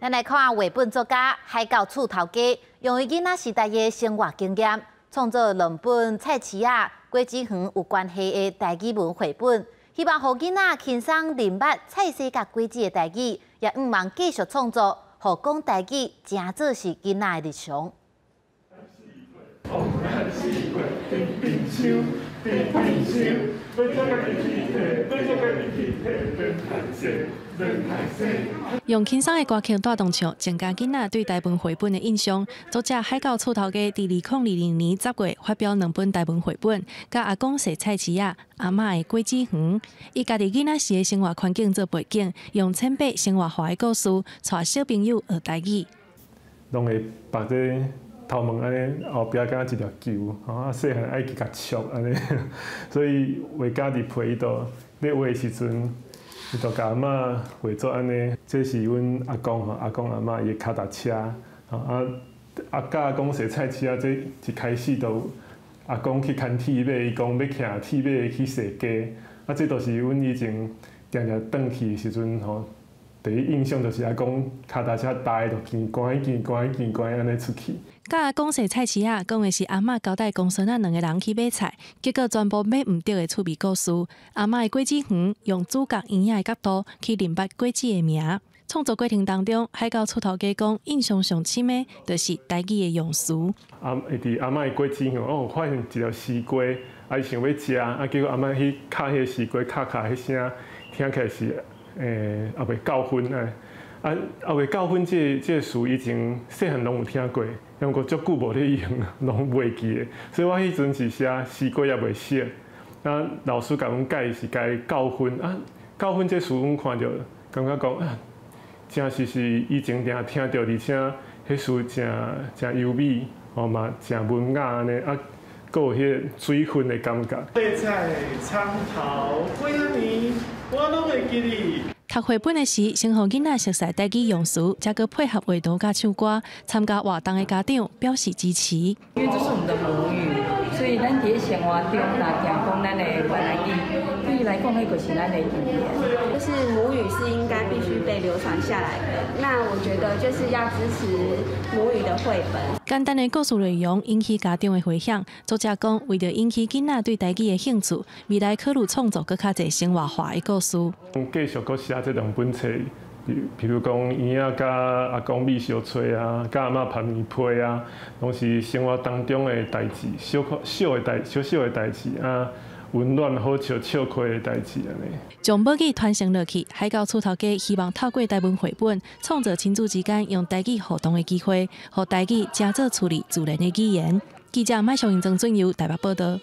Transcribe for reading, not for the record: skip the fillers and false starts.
咱來看繪本作家海狗厝頭家，用伊囡仔時代的生活經驗，創作兩本菜市仔、果子園有關係的台語文繪本，希望予囡仔輕鬆認捌菜市佮果子的台語，也向望繼續創作，予講台語誠做是囡仔的日常。冰箱，冰冰箱，欲食家己去提，欲食家己去提，免歹勢，免歹勢。用輕鬆的歌曲帶動唱，增加囡仔對台文繪本的印象。作者海狗厝頭家佇2022年10月發表兩本台文繪本，佮阿公踅菜市仔、阿嬤的果子園，以家己囡仔時的生活環境做背景，用淺白生活化的故事，帶小朋友學台語。攏會縛這頭毛按呢，後壁敢若一粒球，吼啊細漢愛去共戳按呢，所以畫家佇陪伊度咧畫的時陣，伊就共阿嬤畫做按呢，這是阮阿公吼，阿公阿嬤伊的跤踏車，吼啊啊佮阿公踅菜市仔，這一開始就阿公去牽鐵馬，伊講欲騎鐵馬去踅街，啊這都是阮以前定定轉去的時陣吼。第一印象就是阿公跤踏車踏的就行懸行懸行懸按呢出去。佮阿公踅菜市仔，講的是阿嬤交代公孫仔兩个人去買菜，結果全部買毋著的趣味故事。阿嬤的果子園用主角嬰仔的角度去認捌果子的名。創作過程當中，海狗厝頭家講，印象上深的，就是台語的用詞。阿佇阿嬤的果子園，哦，發現一粒西瓜，啊，伊想欲食，啊，結果阿嬤去敲彼个西瓜，敲敲彼聲，聽起來是。欸，猶未夠分啊！啊，猶未夠分這个詞以前細漢攏有聽過，毋過足久無咧用，攏袂記得。所以我彼陣是寫西瓜猶未熟，啊，老師共阮改是改夠分啊，夠分這詞阮看著感覺講啊，誠實是以前定聽著，而且彼詞誠誠優美，吼嘛誠文雅按呢啊，閣有彼个水分的感覺。白菜、蔥頭、果仔麵，我攏會記得。讀繪本的時，先予囡仔熟悉台語用詞，才閣配合畫圖佮唱歌，參加活動的家長表示支持。因為這是我們的母語，所以咱佇生活中若定講咱的越南語，對伊來講，彼就是咱的語言。就是母語是應該必須被流傳下來的。那我覺得就是要支持母語的繪本。簡單的故事內容引起家長的迴響。作者講，為著引起囡仔對台語的興趣，未來考慮創作閣較濟生活化的故事。繼續閣寫這兩本冊，比如講嬰仔佮阿公覕相揣啊，佮阿嬤拍麵批啊，攏是生活當中的代誌，小可小的代小小的代誌啊，溫暖好笑笑開的代誌按呢。將母語傳承落去，海狗厝頭家希望透過台文繪本，創造親子之間用台語互動的機會，予台語誠做厝裡自然的語言。記者麥淑英、曾俊佑台北報導。